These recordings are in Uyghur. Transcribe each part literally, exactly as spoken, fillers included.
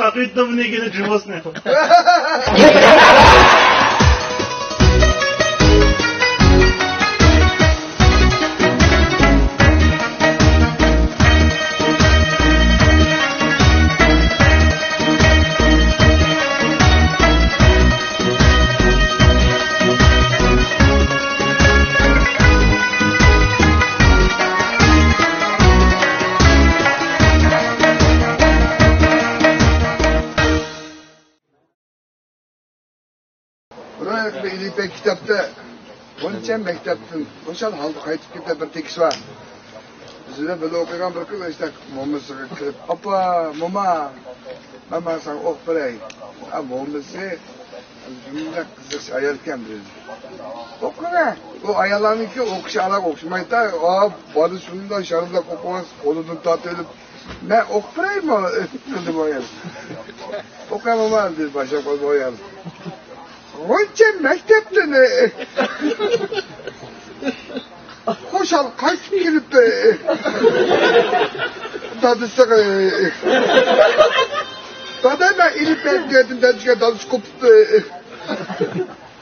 Aqıbetinde bundan keyin jumosini. بىر ئىلىپەك كىتابتا بۇنچە مەكتەپتىن خۇشال ھالدا قايتىپ كېلىپ بىر تېكىست بار. بىز بىلەن بىللە ئوقۇيدىغان بىر قىز ئاشۇنداق مومىسىغا كىرىپ، «ئاپا، موما، مەن ماڭا ساڭا ئوقۇپ بېرەي.» ئا، مومىسى شۇنداق قىزىق ئايال ئىكەن بىز. «ئوقۇڭە.» ئۇ ئاياللارنىڭكى ئوقۇشى ئالاغا ئوخشىمايدۇ. ئا، بالا شۇنداق شارىلداپ ئوقۇۋالسا، قولىدىن تارتىۋېلىپ، «مەن ئوقۇپ بېرەيمۇ؟» دېدى بۇ ئايال. «ئوقۇڭە، موما» دېدى باشلاپ قالدى بۇ ئايال. غۇنچە مەكتەپتىن خۇشال قايتىپ كېلىپ، دادىسىغا، «دادا، مەن ئېلىپ بەردىم» دەپ، دادىسى قوپۇپ،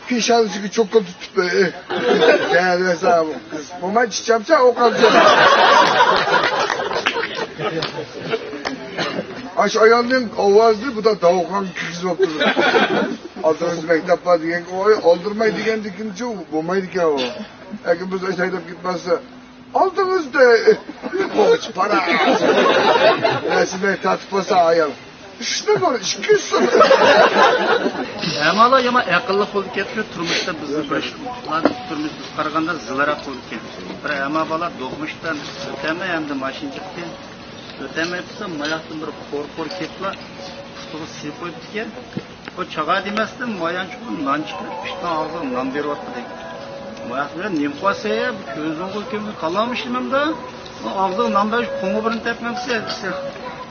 پېشانىسىگە چوكۇل تۇتۇپ، دەۋەرسە، قىز بولماي چىچامچا ئوقۇۋاتىدۇ. ئاشۇ ئايالنىڭ ئاۋازى بۇدا داۋخان كىرگۈزۈپ تۇرىدۇ. «ئالدىڭىزدا مەكتەپ بار» دېگەن، ئۇ ئالدىرماي دېگەندىكىنچۇ بولمايدىكەن ئۇ. لېكىن بىز ھەيدەپ كەتمەسسە، «ئالدىڭىزدا ئوقۇغۇچى پارا» رەسىمنى تارتىپ قويسا ئايال، «ئۈچ نومۇر، ئىككى يۈز سوم». ھەممىلا يامان ئەقىللىق بولۇپ كەتتى تۇرمۇشتا. بىز بىر تۇرمۇش بىز قارىغاندا زىلىراق بولۇپ كەتتى. بىر ھەممە بالا دوقمۇشتىن ئۆتەلمەي ھەمدە ماشىنا چىقتى. ئۆتەلمەي تۇرسا، ماياقتىن بىر قور-قور كېلىپلا، پۇتىغا سېلىپ قويۇپتىكەن. بۇ چاغا دېمەستىن، مايانچۇقى نان چىقىرىپ، پىشقان ئاغزىغا نان بېرىۋاتقۇدەك. ماياق بىلەن نېمە قىلسا، بۇ كۆزۈڭغۇ كۆمۈپ قالامىش نېمەمدە؟ ئاغزىغا نان بەرگۈچە قوڭى بىرنى تېپىپ مەمسە دېسە،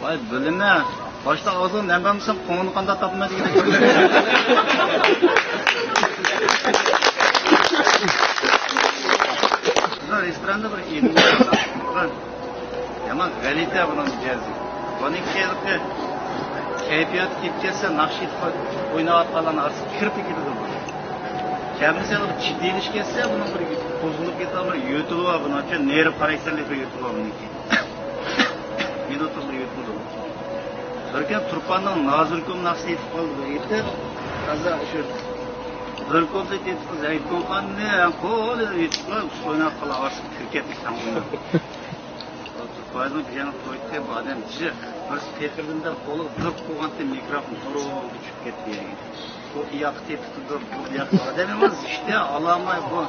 ۋاي، بىلىمەن. باشتا ئاغزىغا نان بەرمىسەم، قوڭىنى قانداق تاپىمەن دېگۈدەك. بىزنىڭ رېستوراندا بىر ئىلىم بار. يامان غەلىتە بۇنىڭ مىجەزى. بۇنىڭكى ھېلىقى كەيپىياتى كېلىپ كەتسە، ناخشا ئېيتىپ ئويناۋاتقانلارنىڭ ئارىسىغا كىرىپ كېتىدۇ بۇ. كەلمىسە، بىر جىددىيلىشىپ كەتسە، بۇنىڭ بىر قوزغىلىپ كېتىدىغان بىر يۆتىلى بار، بۇنىڭچە نېرۋ خاراكتېرلىك بىر يۆتىلى بار بۇنىڭكى. مىنۇتلۇق بىر يۆتىلى بۇ. بىر كۈنى تۇرپاننىڭ نازۇركۇم ناخشىسى ئېيتىپ قالدى، بۇ ئېيتىپ، تازا شۇ زوركومدا ئېيتىپ، زەيتۇنخاننى قول ئېيتىپ، ئۇسسۇل ئويناپ قالغان ئارىسىغا كىرىپ كەتتى سەن ئويناپ. بايزىنىڭ بىر يەنە قويدى، بۇ ئادەم جىق. بىرسى پېقىردىم دەپ قولىغا بىر قوغانتى مىكروفون تۇرۇپ چۈشۈپ كەتتى يەرگە. بۇ ئىياققا تېپىپ تۇرىدۇ، بۇ ئىياققا. ئادەم ئەمەس، ئىشتە ئالاماي بۇ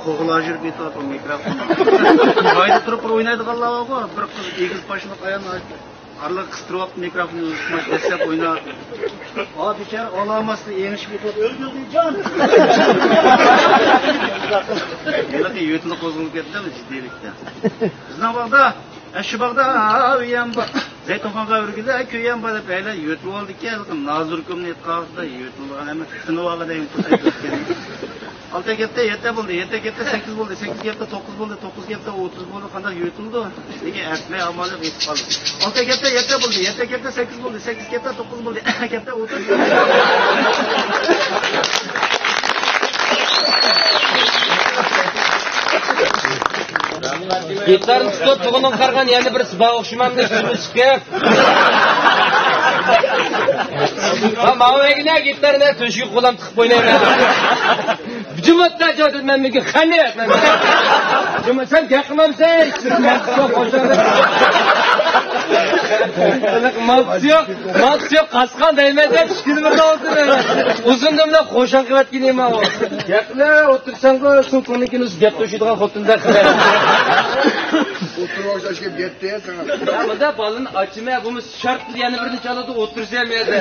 قوغلاپ يۈرۈپ ئېيتىۋاتىدۇ مىكروفون. جايدا تۇرۇپ بىر ئوينايدىغانلار بارغۇ، بىر قىز ئېگىز باشلىق ئايالنى ئارىلىققا قىستۇرۇۋاپتۇ مىكروفوننى، ئۇزۇتماي دەسسەپ ئويناپ. ئا، بىچارە ئالاماسلا ئېڭىشىپ يېتىۋاتىدۇ. ئۆلگۈلدى جان! ھېلىقى يۆتىلى قوزغىلىپ كەتتى جىددىيلىكتە. بىزنىڭ باغدا، ئە، شۇ باغدا، ئا، ئۆيەم بار. زەيتۇنخانغا ئۆرگىلە، كۆيەم بار دەپ، ھەيلە يۆتىلىۋالدىكەن. ھېلىقى نازۇركۇمنى ئېيتقان ۋاقىتتا يۆتىلىۋالغان ئەمەس، تىنىۋالغان دەيمىز. ئالتە كەپتە يەتتە بولدى، يەتتە كەپتە سەككىز بولدى، سەككىز كەپتە توققۇز بولدى، توققۇز كەپتە ئوتتۇز بولدى، قانداق يۆتىلىدۇ؟ لېكىن ئەتمەي ئامال يوق، يېتىپ قالدى. ئالتە كەپتە يەتتە بولدى، يەتتە كەپتە سەككىز بولدى، سەككىز كەپتە توققۇز بولدى، كەپتە ئوتتۇز بولدى. گىتارنى تۇتۇپ، بۇغىنىڭغا قارىغان يەنە بىرسى بار ئوخشىمامدۇ، ئىچىمىز چىقىپ. ھا، ماۋۇ ئەگىنە گىتارنى تۆشۈككە قولام تىقىپ ئوينايمەن. جۇمۇتتا جادۇ مەن بۈگۈن قېنى؟ جۇمۇت، سەن گەپ قىلمامسەن؟ مالتىسى يوق، مالتىسى يوق، قاسقان دەيمەن دەپ ئىككىنى بىردە ئولتۇردى. ئۇزۇندىن بىلەن قوشاق قىلىۋەتكىنى ماۋۇ. گەپلەر ئولتۇرساڭغۇ، سوڭ كۆڭلۈڭكىنى ئۆزى گەپ توشۇيدىغان خوتۇن دەپ. ئولتۇرۇپ ئوخشاش گەپ يەتتى يا ساڭا. ھە، مۇنداق بالىنى ئاچىمەن، بۇمۇ شارت بىلەن يەنە بىرىنى چالىدۇ، ئولتۇرسام يەردە.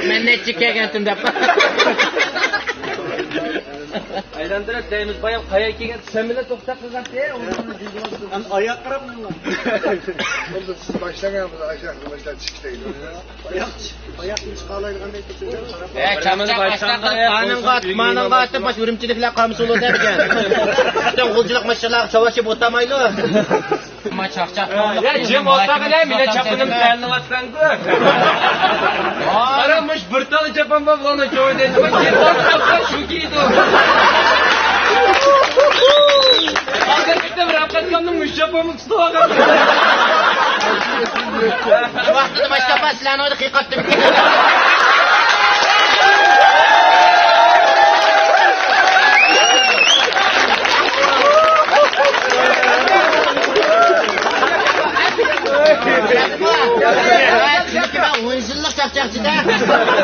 مەن نەچچە كەلگەنتىم دەپ. ئايلاندۇرۇپ دەيمىز، بايام قايا كەلگەن، سەن بىلەن توختاپ قالغانتى. ئەمدى ئاياغقا قاراپ ماڭىمەن. بولدى، سىز باشلاڭ، بىز ئاشۇ ياققا باشلاپ چىقىشتايلى. ئاياق، ئاياقنى چىقارالايدىغاندەك تۇرسىڭىز قاراپ. ئە، چامچاق ئاشتاققا قانىڭغا ئاتىپ، مانىڭغا ئاتىپ، ماش ئۈرۈمچىلىكلەر قالمىسا بولىدۇ دەپكەن. ئىشتە غۇلجىلىق ماشىنىلارغا چاۋاشىپ ئولتۇرمايدۇ. ما چاقچاق. يا، جىم ئولتۇرغىنە، مېنى چاپىنىمنى تەلىنىۋاتساڭغۇ. قارا، مۇش بىر تال چاپان بار، بۇنى جوي دەيدۇ. كىم تال چاپان شۇ كىيىدۇ. ھازىر كېتىپ، رەپقەتكەمنىڭ مۇش چاپانمۇ تۇتۇۋالغان. ۋاقتىدا ماش چاپان سىلەرنى ئويدا قىيقاتتىم. چۈنكى مەن ئون يىللىق چاقچاقچىدا.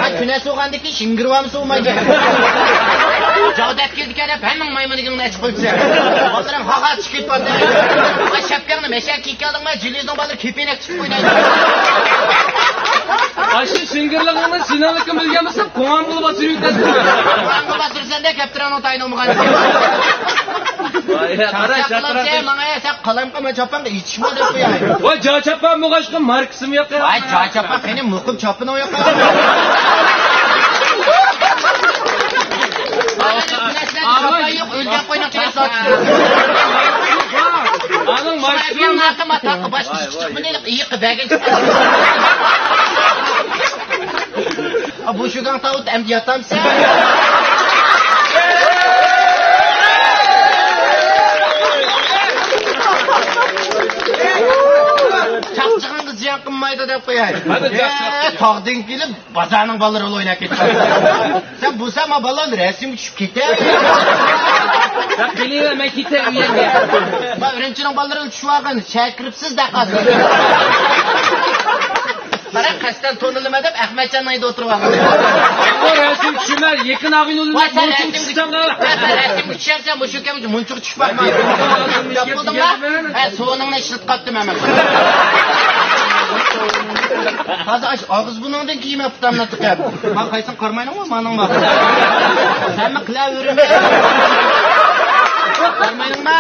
ھە، كۈنە سوغاندىكى شىڭگىرۋام سوغمايدۇ. جاۋ دەپ كېلىدىكەن دەپ ھەممىڭ مايمۇنىگىڭنى ئېچىپ قويۇپسەن. بالىلىرىڭ ھاھا چىقىپ بارسا. ۋاي، شەپكەڭنى مەشەگە كىيىپ كەلدىڭما؟ جىلىزنىڭ بالىلىرى كېپىنەك تۇتۇپ ئوينايدۇ. ئاشۇ شىڭگىرلىقىڭنى سېنىڭلىكىنى بىلگەن بولسام، قوڭامغىلا باستۇرۇپ يۈرگەن. قوڭامغا باستۇرسەن دە، كەپتىرىڭنىڭ تايىنى ئومىغان. ۋاي، قارا، چاقچاق قىلىپ، ماڭا سەن قالايمىقان مانا چاپانغا يېتىشمە دەپ قوياي. ۋاي، جا چاپان بولغاچقا ماركىسىمۇ يوق. ۋاي، جا چاپان قېنى، مۇقىم چاپىنىڭ يوق. ئاۋاي. يوق، ئۆلگەن قوينىڭ چىرىسى ئاچىقى. ئانىڭ ماركىسى يوق. باشقا ئىش چىقمىدى، ئىيقى بەگىن. بوشىگاڭ تاۋۇت، ئەمدى ياتامسەن؟ چاقچىقىڭغا زىيان قىلمايدۇ دەپ قوياي. ھەدە، چاقچاق. ئە، تاغدىن كېلىپ بازارنىڭ بالىلىرى بىلەن ئويناپ كېتىپتۇ. سەن بولسا ما بالىلار رەسىمگە چۈشۈپ كېتەر. يا قېنى، مەن كېتەي ئۇ يەرگە. ما ئۈرۈمچىنىڭ بالىلىرى چۈشۈۋالغان، شەھەرگە كىرىپسىز دەپ قالدى. قارا، قەستەن تونۇلىما دەپ ئەخمەتجاننىڭ ئۆيىدە ئولتۇرۇۋالغان. ئۇ رەسىم چۈشۈرمە، يېقىن ئاغىنە ئۇنى ۋاي، سەن مۇنچىغا رەسىمگە چۈشۈرسەڭ، سەن رەسىمگە چۈشەرسەن، مۇشۇ كەم مۇنچىغا چۈشۈپ باقما. گەپ قىلدىڭما؟ ھە، سونۇڭنى ئىشلىتىپ قاپتىمەن مەن. ھازىر ئاش ئاغزى بۇنىڭدىن كىيمەي پۇتامنى تىقىپ. ما قايسىڭ قارىماينىڭمۇ؟ مانىڭ بار. ھەممە قىلاۋېرىمەن. قارىماينىڭما؟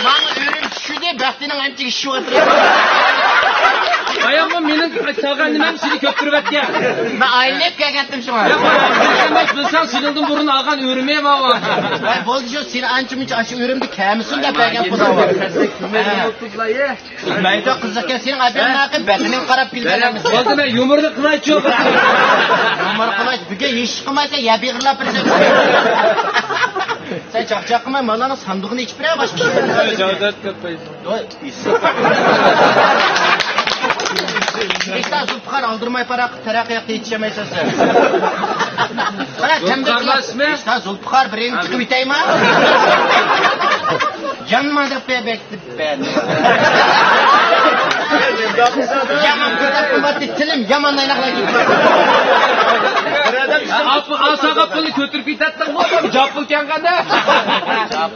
ماڭا ئۆرۈم چۈشىدى، بەختىنىڭ ئەمچىكى شىشىۋاتىدۇ. باياقمۇ مېنىڭ چالغان نېمەم سېنى كۆپتۈرۈۋەتكەن. مەن ئايلىنىپ كەلگەنتىم شۇڭا. ياق، بىلسەڭ، سېنىڭدىن بۇرۇن ئالغان ئۆرۈمى بار. ۋاي، بولدى شۇ، سېنى ئانچە-مۇنچە ئاشۇ ئۆرۈمدە كەمىسۇن دەپ بەرگەن پۇلۇڭ. مەيدە قىزىقكەن، سېنىڭ ئادەمنىڭ بەدىنىڭگە قاراپ كېلىپ بەرمىسۇن. بولدى، مەن يۇمۇرنى قىلايچۇ. يۇمۇر قىلايچۇ، بۈگۈن ھېچ قىلمايسەن، يەپ يىغلاپ بېرىسەن. سەن چاقچاق قىلماي، ماللارنىڭ ساندۇقىنى ئېچىپ بېرە، باشقا ئىش قىلمايسەن. ئىستا زۇلپىقار ئالدىرىماي پاراق تەرەققىياتقا يېتىشەلمەيسەن سەن. قارا، تەمدە قىلىپ، ئىستا زۇلپىقار بىرىنى تىقىپ يېتەيما؟ يانما دەپ قويا بەك. يامان كۆتەپ قىممەتلىك تىلىم يامان ئايناقلاپ كېتىپتۇ. ئاساغا پۇلنى كۆتۈرۈپ كېتەتتىڭ بۇ جاپپۇل كەڭگەندە.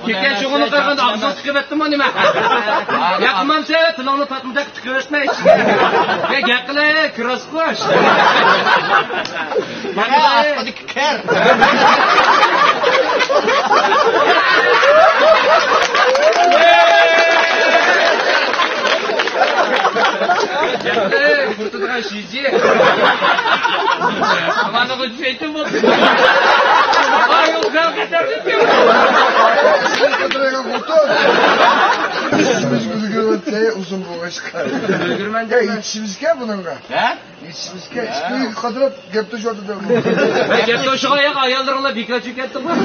كېكەن شۇغۇنى قىلغاندا ئاغزىڭ چىقىۋەتتىمۇ نېمە؟ ياقمامسەن، تىلىڭنى پاتمىدەك تىقىۋەتمە. يا گەپ قىلە، كىراس قوش. مانا كەر. قۇرۇتىدىغان شىجى. مانا بۇ جۈيتۈم بولدى. ئاي، ئۇ گەپ كېتەر. ئىچىمىز ئۈلگۈرۈۋەتسە، ئۇزۇن بولغاچقا. ئۈلگۈرمەن دەيمەن. يېتىشىمىزكەن بۇنىڭغا. ھە؟ يېتىشىمىزكەن. ئىككى ئۆيگە قادىلاپ گەپ توشۇۋاتىدۇ. گەپ توشۇغان ياق، ئاياللىرىڭلار بىكار چۈشۈپ كەتتىڭلار.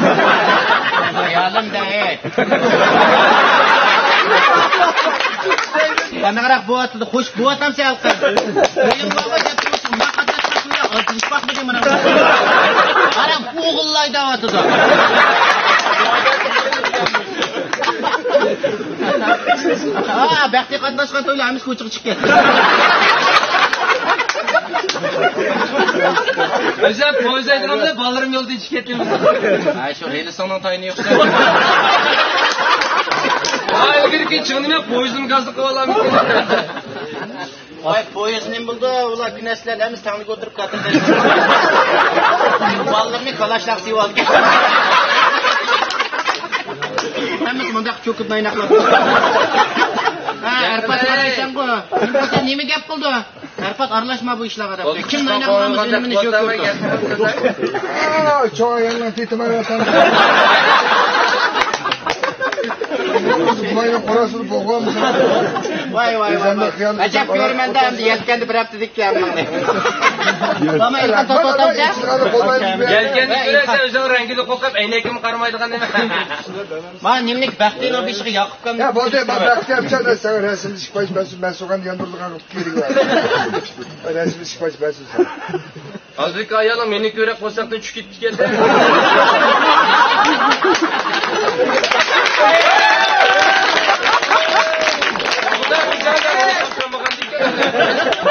ئايالىم دەي. قانداقراق بوۋاتىدۇ، خوش بوۋاتامسەن ھېلىقى. ئۆيۈڭ بارغۇ گەپ توشۇ، ما قاتناشقان شۇ ياق، ئالجىشىپ باقمىدىڭ مانا. قارا، ئوغۇللاي دەۋاتىدۇ. ھا، بەختكە قاتناشقان تويلار ھەممىسى كوچىغا چىقىپ كەتتى. ئۆزى پويىز ھەيدىگەندە بالىلىرىم يولدا ئىچىپ كەتتى. ھە، شۇ ھېلىسىڭنىڭ تايىنى يوق. ھا، ئىلگىرىكى چىغىنى مەن پويىزنىڭ گازىنى قىلىۋالامىكىن. ۋاي، پويىز نېمە بولدى؟ ئۇلار كۈنەسلەر ھەممىسى تەڭلىككە ئولتۇرۇپ كاتىدە. بالىلىرىنى كالاشلارغا سېلىۋالدى. ھەممىسى مۇنداق چۆكۈپ نايناقلاپ. ھە، ئەرپاسى بار دەيسەنغۇ. سەن نېمە گەپ قىلدى؟ ئەرپات، ئارىلاشما بۇ ئىشلارغا دەپ. كىم ئويناپ قالغان بۇ جېنىمنى شۇ كۆرسۇن. ئاي، چوڭ ئايالنىڭ تېتىمە ياتام. ماينىڭ قوراسىدا بوغۇم. ۋاي، ۋاي، ۋاي، ۋاي. ئەجەب كۆرىمەن-دە، ئەمدى يەتكەندە بىر ھەپتىدىكى ھەممىڭنى. ماما، ئېلىققا توختاتامچە. يەلكەننى كۆرەرسەن، ئۆزۈڭ رەڭگىگە قوقۇپ، ئەينەكىمۇ قارىمايدىغان نېمە. ما نېمىلىك بەختىينىڭ بېشىغا ياقۇپ كەلدى. يا، بولدى، ما بەختىيار، سەن رەسىمدە ئىككى پايز بەرسۇن، مەن سوغان ياندۇرىدىغان كېرىكى بار. رەسىمدە ئىككى پايز بەرسۇن سەن. ھازىرقى ئايالىڭ مېنى كۆرۈپ قورساقتىن چۈشۈپ كېتىپتىكەن.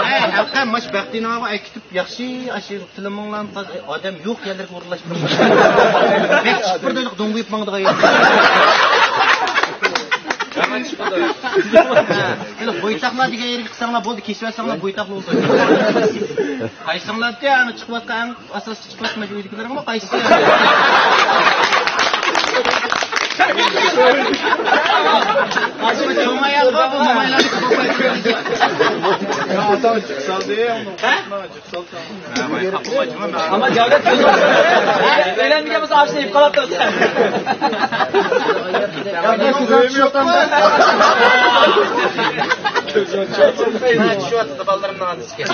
ھە، ھەقىقەتەن ماش بەختىينىڭ ئەكىتىپ ياخشى، ئاشۇ فىلىمىڭلارنى قاز-، ئادەم يوق يەرلەرگە ئورۇنلاشتۇرۇپ. بەك چىقىپ بىر دۆلەت دوڭغىيىپ ماڭىدىغان يەر. ھە، بويتاقلار دېگەن يەرگە قىلساڭلار بولدى، كېسىۋەتسەڭلار بويتاقلا ئولتۇرىدۇ. قايسىڭلار ئەڭ چىقىۋاتقان، ئەڭ ئاساسلىق چىقىۋاتقان مەجبۇرىيدىكىلەرمۇ قايسى؟ چوڭ ئايالغا بۇ مومايلارنى. ھە؟ ئەمما جاۋاب، ئۆيلەنمىگەن بولسا ئاشۇنى يەپ قالاپتۇ. چۈشۈۋاتىدۇ بالىلىرىمنىڭ ئانىسىكەن.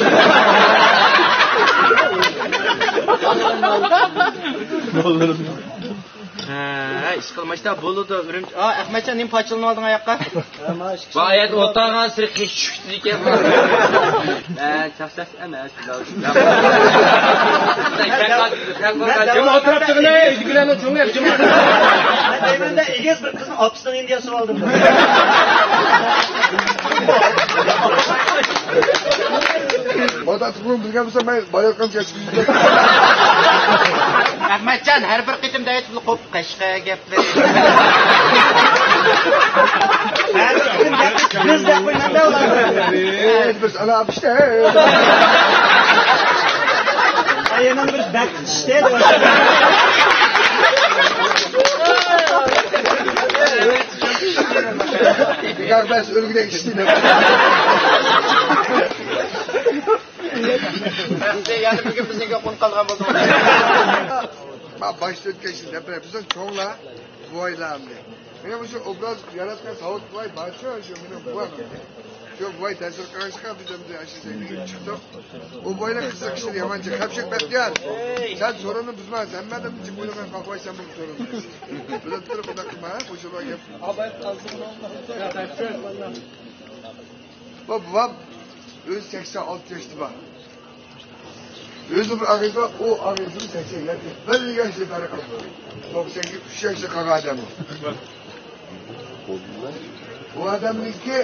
ھە، ئىش قىلماشتا بولىدۇ، ئۈرۈمچى. ئا، ئەخمەتجان، نېمە پاچىلىنىۋالدىڭ ئاياققا؟ بۇ ئايەت ئولتۇرغانسېرى قېشى چۈشۈپ كېتىدىكەن. ھە، چاقچاق ئەمەس. جىم ئولتۇرۇپ تۇرغىنى، ئۆيدىكىلەرنى چوڭ يەپ جىم. مەن دەيمەن-دە، ئېگىز بىر قىزنىڭ ئاپىسىنىڭ ئىنىگە سوراپ ئالدىم. ئادەتتە بۇنى بىلگەن بولسام، مەن باياتقان جەسىتىمنى. ئەخمەتجان، ھەر بىر قېتىم دەيدۇ، قوپ قەشقەر گەپلىرى. ھەر بىر قېتىم گەپلىشىمىز دەپ قويماڭدا ئۇلار. ئەي، بىز ئانا ئاپىشتە. ئاي، يەنە بىر بەك ئىشتە. ياق، بەس ئۆلگۈدەك ئىشتى. يەنە بۈگۈن بىزنىڭكى قونۇپ قالغان بولدى. ما باشتا ئۆتكەن ئىشنى دەپ بېرەي. بىزنىڭ چوڭلار، بوۋايلار ئەمدى. مېنىڭ مۇشۇ ئوبراز ياراتقان ساۋۇت بوۋاي بارچۇ، شۇ مېنىڭ بوۋام ئەمدى. شۇ بوۋاي تەسىر قىلغاچقا بىز ئەمدى ئاشۇ زەينىگە چىقتۇق. ئۇ بوۋاينىڭ قىزىق ئىشلىرى يامان جىق. خەپشەك بەختىيار، سەن سورۇننى بۇزما، سەن مەندىن جىق بولىمەن، قاقىۋاي سەن بۇ سورۇننى. بىلىپ تۇرۇپ ئۇنداق قىلما، ھە، قوشۇلغان گەپ. بۇ بوۋام ئۆزى سەكسەن ئالتە ياشتا بار. ئۆزى بىر ئاغىنىسى بار، ئۇ ئاغىنىسى سەكسەن يەتتە. بىر ياشلا پەرق قىلىدۇ. توقسان ئۈچ ياشتا قالغان ئادەم ئۇ. ئۇ ئادەمنىڭكى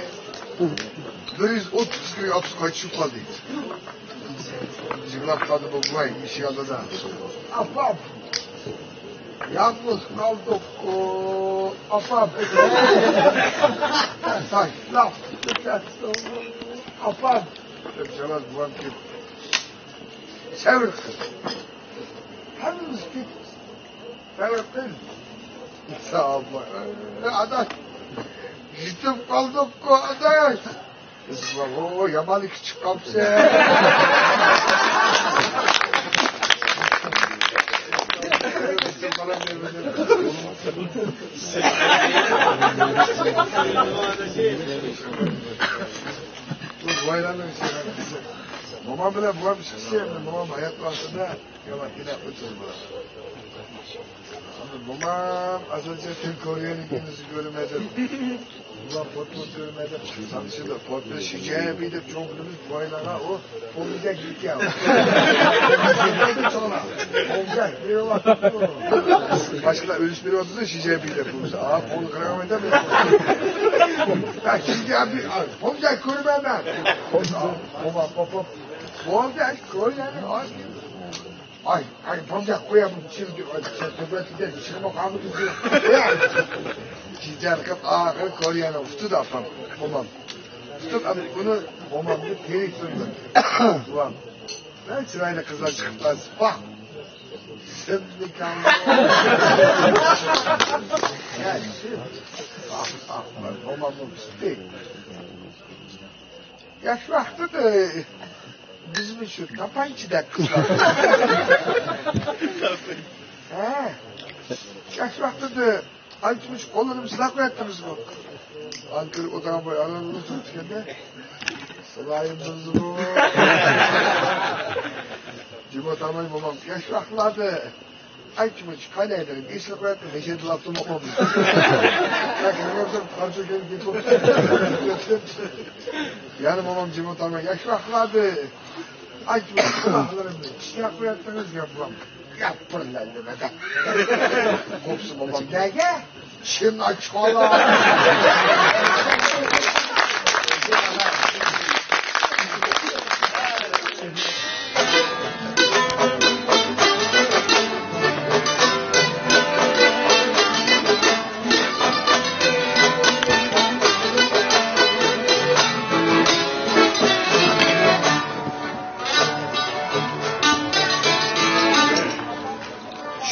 بىر يۈز ئوتتۇز كىلو ئاپىسى قايتىشىپ قالدى. يىغلاپ قالدى بۇ بوۋاي، ئىش ياللىدا. ئاپام! يالغۇز قالدۇق، ئاپام. تاشلاپ كەتتىڭ، ئاپام. دەپ جاۋاب بوۋام كېلىپ. سەۋر قىل. ھەممىمىز كېتىمىز. سەۋر قىل. ئاپام. ئاداش. يېتىپ قالدۇققۇ، ئاداش. ھو، يامان كىچىك قاپسەن. بۇ بوۋايلارنىڭ ئىشى. مومام بىلەن بوۋام ئىككىسى، مومام ھايات ۋاقتىدا يامان كىنە ئۆتۈپ بولىدۇ. مومام ئاساسەن كورېيەنىڭ كىنوسىنى كۆرمەيدۇ. ئۇلار پورتموت كۆرمەيدۇ. سانىشىدا پورتموت شىجەبى دەپ چوڭ قىلىمىز. بوۋايلارغا ئۇ پومجەك ئىكەن. پومجەك بېرىۋاتىدۇ. باشقىلار ئۈلۈش بېرىۋاتىدۇ، شىجەبى دەپ بولمىسا. ئا، پومنى قىرغان ئايدا. شىجەبى، پومجەك كۆرمەيمەن. بولدى، كورېيەنىڭ ئاز. ئاي، ئاي، بۇنداق قويامەن، چىرىدى، ئاي، تۆبەتىدە چىقما قالدى بىزگە. چىجارقىپ ئاخىرى كورېيەنى ئۇتتى-دە، ئاپام، مومام. ئۇتۇپ، ئەمدى بۇنى مومامنى تېرىك تۇردۇم. بوۋام، مەن چىرايلىق قىزلار چىقىپ قالسا، پاھ! سىمنىكاڭ. ئاھ، ئاھ، مومامنىڭ سۈتى. ياش ۋاقتىدا بىزمۇ شۇ تاپانچىدەك قىزلار. ھە. ياش ۋاقتىدا ئانچە-مۇنچە قوللىرىمنى سىلاپ قوياتتىڭىزغۇ. ئانكىر ئوتاڭ بوي ئاران بولۇپ تۇرۇپتىكەندە. سىلايىمىزغۇ. جىم ئولتۇرماي مومام ياش ۋاقىتلاردا ئانچە-مۇنچە قاينايدىغان ئېسىل قوياتتىم، مەشەدە لاپتىم ئوقۇمىز. يەنە مومام جىم ئولتۇرماي ياش ۋاقىتلاردا ئانچە-مۇنچە قۇلاقلىرىمنى چىشلەپ قوياتتىڭىز يا بولام. ياپپىرلا نېمىدە؟ قوپسا بولمام نەگە؟ چىن ئاچقالا.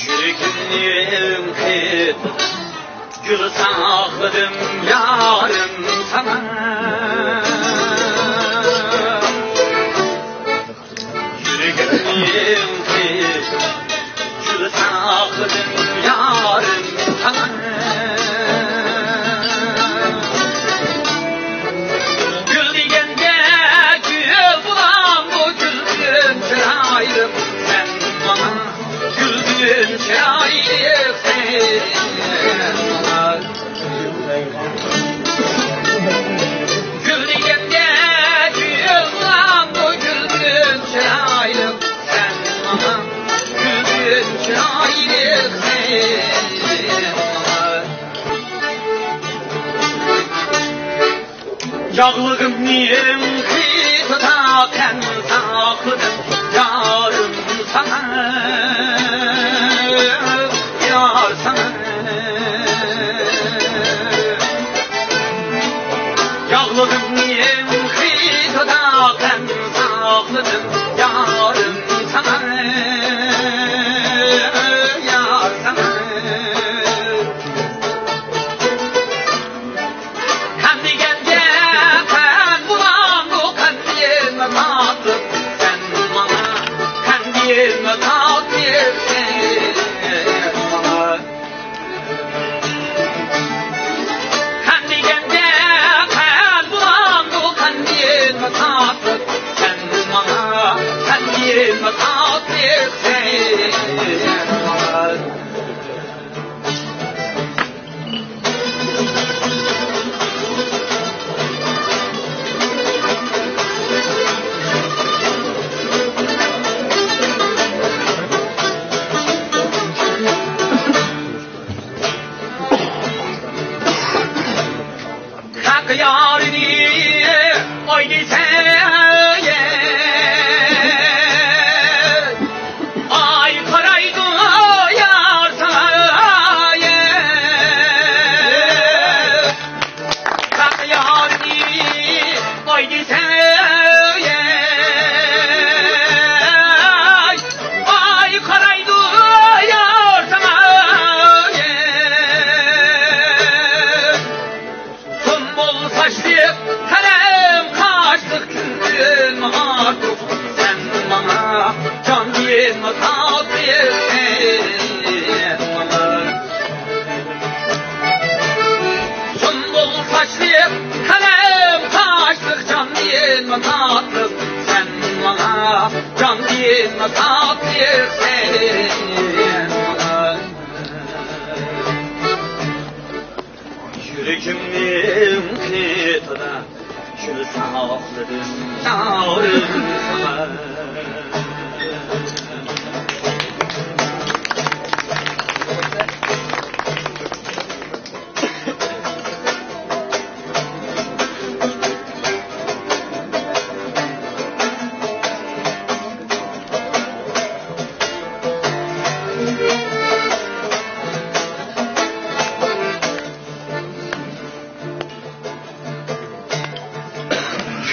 يۈرىكىمنىڭ قېتىدا گۈل ساقلىدىم يارىم ساڭا. يۈرىكىمنىڭ قېتىدا گۈل ساقلىدىم يارىم ساڭا. گۈل دېگەنگە گۈل بولامدۇ، گۈلدىن چىرايلىق سەن ماڭا، گۈلدىن چىرايلىق سەن ماڭا. گۈل دېگەنگە گۈل بولامدۇ، گۈلدىن چىرايلىق سەن ماڭا، گۈلدىن چىرايلىق سەن ماڭا. ياغلىقىمنىڭ خېتىدا قەن ساقلىدىم يارىم ساڭا، يار ساڭا. ياغلىقىمنىڭ خېتىدا قەن ساقلىدىم يارىم ساڭا، يار ساڭا. قەن دېگەنگە قەن بولامدۇ، قەندىن تاتلىق سەن ماڭا، قەندىن تاتلىق سەن ماڭا. قەن دېگەنگە قەن بولامدۇ، قەندىن تاتلىق سەن ماڭا، قەندىن تاتلىق سەن ماڭا. خەق يارىنى ئاي دېسە، ئاي قارايدۇ يار ساڭا. خەق يارىنى ئاي دېسە، ئاي قارايدۇ يار ساڭا. سۇمبۇل ساچلىق، قەلەم قاشلىق كۈندىن ئارتۇق، سەن ماڭا جاندىن تاتلىق سەن ماڭا. سۇمبۇل ساچلىق، قەلەم قاشلىق جاندىن تاتلىق، سەن ماڭا جاندىن تاتلىق سەن ماڭا. يۈرىكىمنىڭ قېتىدا گۈل ساقلىدىم يارىم ساڭا.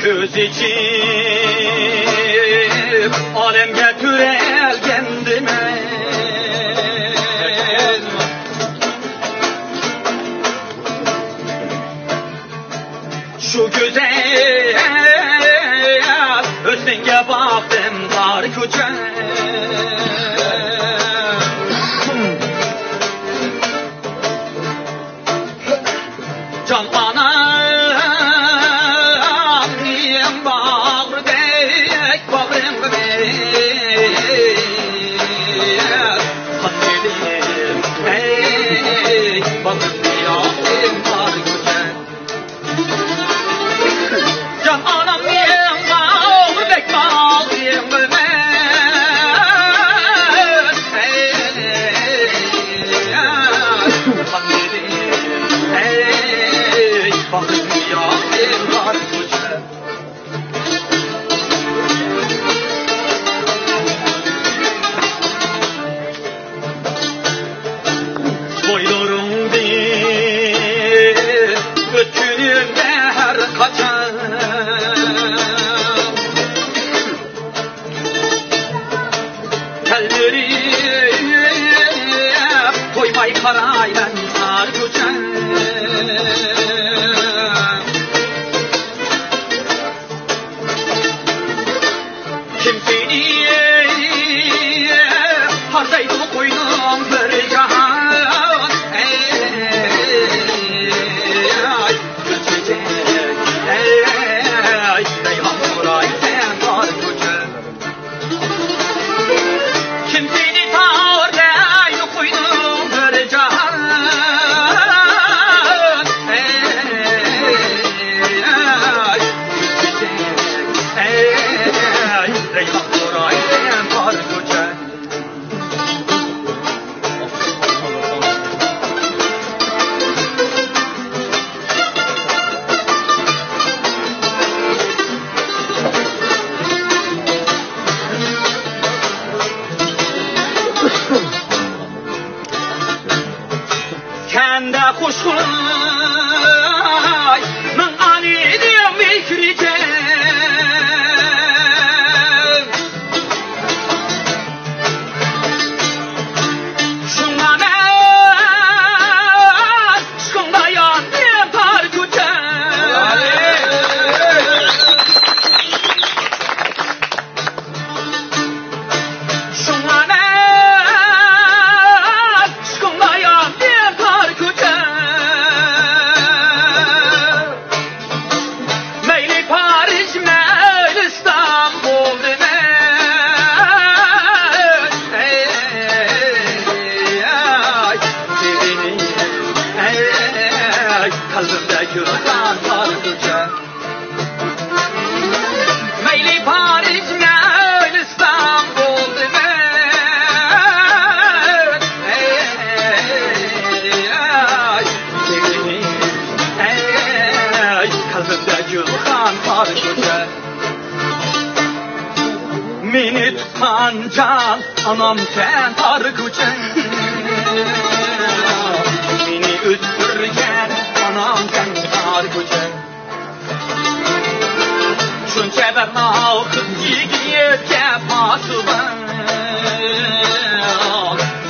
كۆز ئېچىپ ئالەمگە تۆرەلگەندىمەن. شۇ گۈزەل ئۆز سەنگە باقتىم تار كوچا. جان ئانامنىڭ باغرىدەك باغرىڭغا قانمىدىم. ئەي، باغرىمنى ياقتىم تار كوچا. جان ئانامنىڭ باغرىدەك باغرىڭغا مەن. ئەي، قانمىدىم. ئەي، باغرىمنى ياقتىم تار كوچا. بويلىرىڭدىن ئۆتكىنىمدە ھەر قاچان تەلمۈرۈپ قويماي قارايمەن تار كوچا. كىم سېنى ھاردايدۇ قوينۇڭ بىر جاھان. ئەي، گۈل چېچەك، ئەي، رەيھان سورايسەن تار كوچا. كىم سېنى تاۋۇر دەيدۇ قوينۇڭ بىر جاھان. ئەي، ئەي، رەيھان سورايسەن تار كوچا. كەندە قۇشقۇننىڭ ئانىنىڭ مېھرىكەن. شۇڭا مەن ئىشقىڭدا ياندىم تار كوچا. شۇڭا مەن ئىشقىڭدا ياندىم تار كوچا. مەيلى پارىژ، مەيلى ئىستانبۇلدىمەن. ئەي، ئەي، ئەي، قەلبىمدە گۈلخان تار كوچا. مەيلى پارىژ، مەيلى ئىستانبۇلدىمەن. ئەي، ئەي، ئەي، قەلبىمدە گۈلخان تار كوچا. مېنى تۇغقان جان ئانام سەن تار كوچا. مېنى ئۆستۈرگەن ئانام سەن تار كوچا. شۇنچە بەرماق قىز يىگىتكە پاسىبان،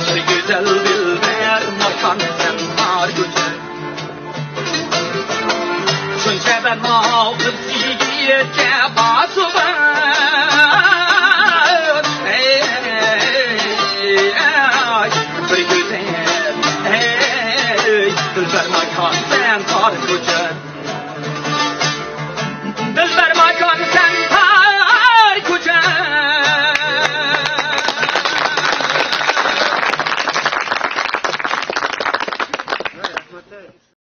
بىر گۈزەل دىلبەر ماكان سەن تار كوچا. شۇنچە بەرماق قىز يىگىتكە پاسىبان، ئەي، بىر گۈزەل، ئەي، دىلبەر ماكان سەن تار كوچا.